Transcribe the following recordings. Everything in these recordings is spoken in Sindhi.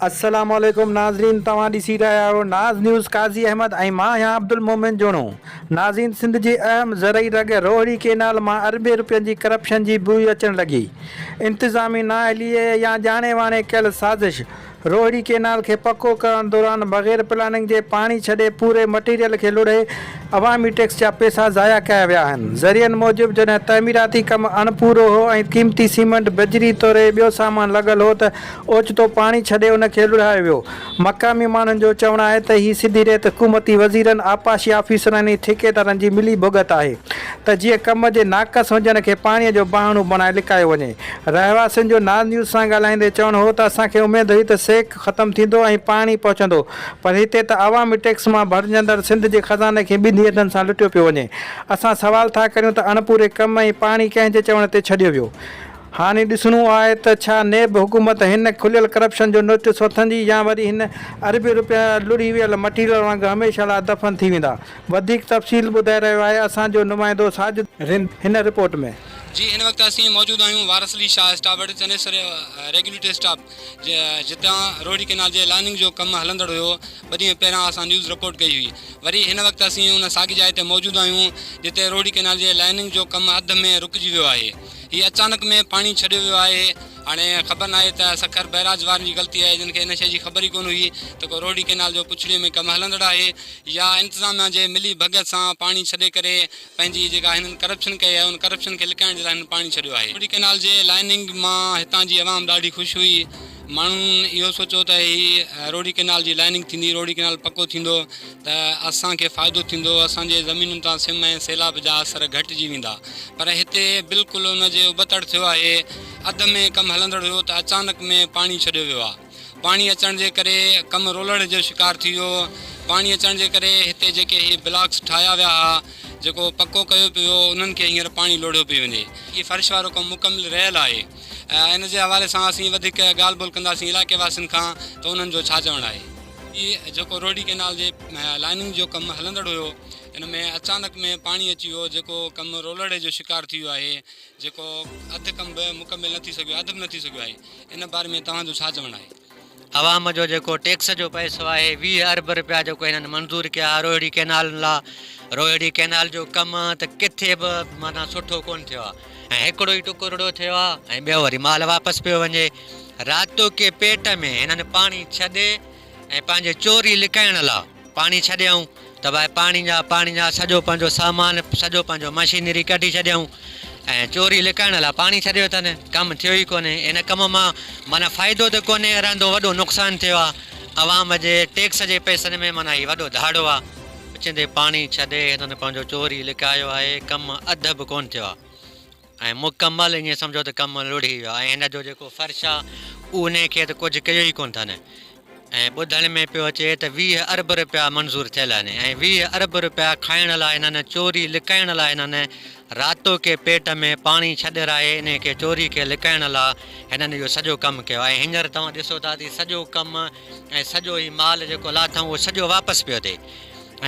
السلام عليڪم ناظرين توهان ڏسي رهيا آهيو ناز نيوز قاضي احمد ۽ مان آهيان عبدالمومن جوڻو ناظرين سنڌ جي اهم زرعي رڳ روهڙي ڪينال مان اربين روپين جي ڪرپشن جي بوء اچڻ لڳي انتظامي نااهلي يا ڄاڻي واڻي ڪيل سازش روهڙي ڪينال کي پڪو ڪرڻ دوران بغير پلاننگ جي پاڻي ڇڏي پوري مٽيريل کي لوڙهي عوامي ٽيڪس جا پئسا ضايع ڪيا ويا آهن. ذريعن موجب جڏهن تعميراتي ڪم اڻپورو هو ۽ قيمتي سيمنٽ، بجري توري ٻيو سامان لڳل هو ته اوچتو پاڻي ڇڏي ان کي لڙهايو ويو. مقامي ماڻهن جو چوڻ آهي ته هي سڌي ريت حڪومتي وزيرن، آبپاشي آفيسرن ۽ ٺيڪيدارن جي ملي ڀڳت آهي ته جيئن ڪم جي ناقص هجڻ کي پاڻي جو بهانو بڻائي لڪايو وڃي. رهواسين جو ناز نيوز سان ڳالهائيندي چوڻ هو ته اسان کي اميد هئي ته سيڪ ختم ٿيندو ۽ پاڻي پهچندو پر هتي ته عوامي ٽيڪس مان ڀرجندڙ سنڌ جي خزاني کي ٻنهي هٿن سان لٽيو پيو وڃي. اسان سوال ٿا ڪريون ته اڻپوري ڪم ۽ پاڻي ڪنهن جي چوڻ تي ڇڏيو ويو؟ هاڻي ڏسڻو آهي ته ڇا نيب حڪومت هن کليل ڪرپشن جو نوٽيس وٺندي يا وري هن اربين روپيا لڙهي ويل مٽيريل وانگر هميشه لاء دفن ٿي ويندا. وڌيڪ تفصيل ٻڌائي رهيو آهي اسان جو نمائندو ساجد رند هن رپورٽ ۾. جي هن وقت اسين موجود آهيون وارث علي شاهه اسٽاپ وٽ چنيسر ريگيوليٽر اسٽاپ جتان روهڙي ڪئنال جي لائننگ جو ڪم هلندڙ هيو ٻه ڏينهن پهريان اسان نيوز رپورٽ ڪئي هئي وري هن وقت اسين ان ساڳي جاء تي موجود آهيون جتي روهڙي ڪئنال جي لائننگ جو ڪم اڌ ۾ رڪجي ويو آهي هي اچانڪ ۾ پاڻي ڇڏيو ويو آهي هاڻي خبر ناهي ته سکر بئراج وارن جي غلطي آهي جن کي ان شيء جي خبر ئي ڪونه هئي ته ڪو روهڙي ڪئنال جو پڇڙي ۾ ڪم هلندڙ آهي يا انتظاميا جي ملي ڀڳت سان پاڻي ڇڏي ڪري پنهنجي جيڪا هنن ڪرپشن ڪئي آهي ان ڪرپشن کي لڪائڻ جي لاء هنن پاڻي ڇڏيو آهي. روهڙي ڪئنال جي لائننگ مان هتان جي عوام ڏاڍي خوش هئي ماڻهن اهو سوچيو ته هي روهڙي ڪئنال جي لائننگ ٿيندي روهڙي ڪئنال پڪو ٿيندو ته اسان کي فائدو ٿيندو اسان جي زمينن تان سم ۽ سيلاب جا اثر گهٽجي ويندا پر هتي بلڪل ان جي ابتڙ ٿيو آهي اڌ ۾ ڪم هلندڙ هيو ته اچانڪ ۾ پاڻي ڇڏيو ويو آهي پاڻي اچڻ جي ڪري ڪم رولڙ جو شڪار ٿي ويو پاڻي اچڻ جي ڪري هتي جيڪي هي بلاڪس ٺاهيا ويا ها جيڪو پڪو ڪيو پيو ويو انهن کي هينئر پاڻي لوڙهيو پيو وڃي هي فرش وارو ڪم مڪمل رهيل آهي ان جي حوالي سان اسين وڌيڪ ڳالهه ٻولهه ڪنداسين علائقي واسين کان ته انهن جو ڇا چوڻ آهي. هي جيڪو روهڙي ڪئنال جي لائننگ جو ڪم هلندڙ هيو ان ۾ اچانڪ ۾ پاڻي اچي ويو جيڪو ڪم رولڙي جو شڪار ٿي ويو آهي جيڪو اڌ ڪم به مڪمل نه ٿي سگهيو آهي اڌ به نه ٿي سگهيو آهي ان باري ۾ توهان جو ڇا چوڻ آهي. عوام جو جيڪو ٽيڪس جو پئسو آهي 20 ارب رپيا جيڪو هنن منظور ڪيا روهڙي ڪئنال لا روهڙي ڪئنال جو ڪم ته ڪٿي به معنيٰ سٺو ڪونه ٿيو آهي ۽ هڪڙو ئي ٽڪرڙو ٿيو آهي ۽ ٻيو وري مال واپس پيو وڃي راتوڪي پيٽ ۾ هنن پاڻي ڇڏي ۽ پنهنجي چوري لڪائڻ لا پاڻي ڇڏيائون ته ڀائي پاڻي جا پاڻي جا سڄو پنهنجو سامان سڄو پنهنجو مشينري ڪڍي ڇڏيائون ۽ چوري لڪائڻ لا پاڻي ڇڏيو اٿن ڪم ٿيو ئي ڪونهي ان ڪم مان معنيٰ فائدو ته ڪونهي رهندو وڏو نقصان ٿيو آ عوام جي ٽيڪس جي پئسن ۾ معنيٰ هي وڏو ڌاڙو آ پڇندي پاڻي ڇڏي هنن پنهنجو چوري لڪايو آهي ڪم اڌ به ڪونه ٿيو آ. ۽ مڪمل ائين سمجهو ته ڪم لڙهي ويو آهي ۽ هن جو جيڪو فرش آهي انهي کي ته ڪجهه ڪيو ئي ڪونه اٿن ۽ ٻڌڻ ۾ پيو اچي ته 20 ارب رپيا منظور ٿيل آهن ۽ 20 ارب رپيا کائڻ لاء هنن چوري لڪائڻ لاء هنن راتوڪي پيٽ ۾ پاڻي ڇڏرائي انهي کي چوري کي لڪائڻ لاء هنن اهو سڄو ڪم ڪيو آهي ۽ هينئر توهان ڏسو ٿا ته هي سڄو ڪم ۽ سڄو هي مال جيڪو لاٿائون اهو سڄو واپس پيو ٿئي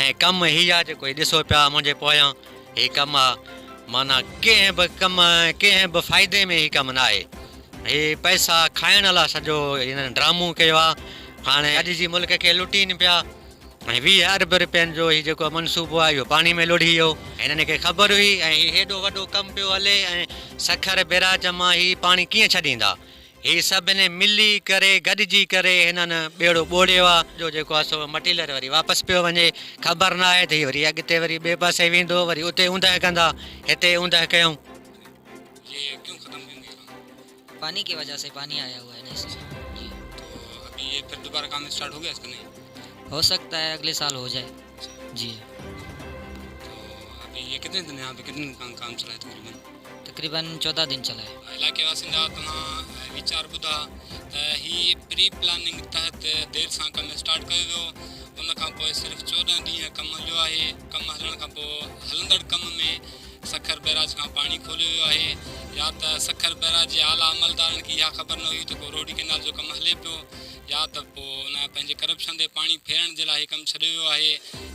۽ ڪم هي آهي جيڪو هي ڏسو پيا منهنجي پويان هي ڪم آ معنيٰ ڪنهن به ڪم ۽ ڪنهن به فائدي ۾ هي ڪم ناهي. هي پئسا کائڻ لاء سڄو هنن ڊرامو ڪيو آ. هاڻي اڄ جي ملڪ کي لٽين پيا ۽ 20 ارب رپين جو هي جيڪو منصوبو آ اهو پاڻي ۾ لڙهي ويو. هنن کي خبر هئي ۽ هي هيڏو وڏو ڪم پيو هلي ۽ سکر بيراج مان هي پاڻي ڪيئن ڇڏيندا. هي سڀني ملي ڪري گڏجي ڪري هنن ٻيڙو ٻوڙيو آ جو جيڪو آ سو مٽيلر وري واپس پيو وڃي خبر نه آهي ته هي وري اڳتي وري ٻئي پاسي ويندو وري اتي اوندهه ڪندا هتي اوندهه ڪيائون. يي ڪيون ختم ڪيون گيا ڪام. پاني ڪي وجه سي پاني آيا هوا هي نا اس ليي جي. تو ابي يي پھر دوباره ڪام اسٽارٽ هو گيا اس کا نهي. هو سڪتا هي اگلي سال هو جائي جي. تو ابي يي ڪتني دن يهان پي ڪتني دن ڪام چلا هي تقريبن. تقريبن 14 دن چلا هي. علائقي واسين جا توهان ويچار ٻڌا ته هي پري پلاننگ تحت دير سان ڪم اسٽارٽ ڪيو ويو ان کان پوء صرف 14 ڏينهن ڪم هليو آهي ڪم هلڻ کان پوء هلندڙ ڪم ۾ سکر بئراج کان پاڻي کوليو ويو آهي يا ته سکر بئراج جي اعليٰ عملدارن کي اها خبر نه هئي ته ڪو روهڙي ڪئنال جو ڪم هلي پيو يا ته پوء ان پنهنجي ڪرپشن تي پاڻي ڦيرڻ جي لاء هي ڪم ڇڏيو ويو آهي.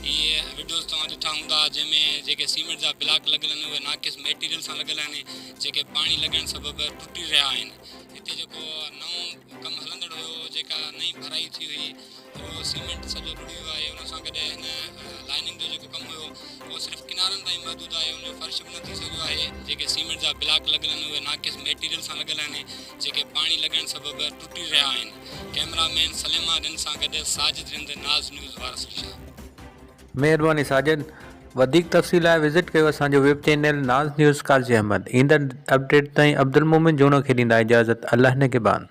اهي وڊيوز توهان ڏٺا هوندا جنهن ۾ جيڪي سيمينٽ جا بلاڪ لڳل آهن اهي ناقص ميٽيريل سان لڳل آهن جيڪي پاڻي لڳڻ سبب ٽٽي رهيا آهن. هتي جيڪو نئون ڪم هلندڙ هيو جيڪا نئين ڀرائي ٿي هئي اهو سيمينٽ سڄو لڙهي ويو آهي ان سان گڏ هن لائننگ جو جيڪو ڪم هيو اهو صرف ڪنارن تائين محدود آهي ان جو فرش به نه ٿي سگهيو آهي جيڪي سيمينٽ جا بلاڪ لڳل آهن اهي ناقص ميٽيريل سان لڳل آهن جيڪي پاڻي لڳڻ سبب ٽٽي رهيا آهن ڪئميرا مين سليمان رند سان گڏ ساجد رند ناز نيوز وارث علي شاهه. مهرباني ساجد وڌيڪ تفصيل لاء وزٽ ڪيو اسان جو web channel Naz news Qazi Ahmed ايندڙ اپڊيٽ تائين عبدالمومن جوڻو کي ڏيندا اجازت الله نگهبان.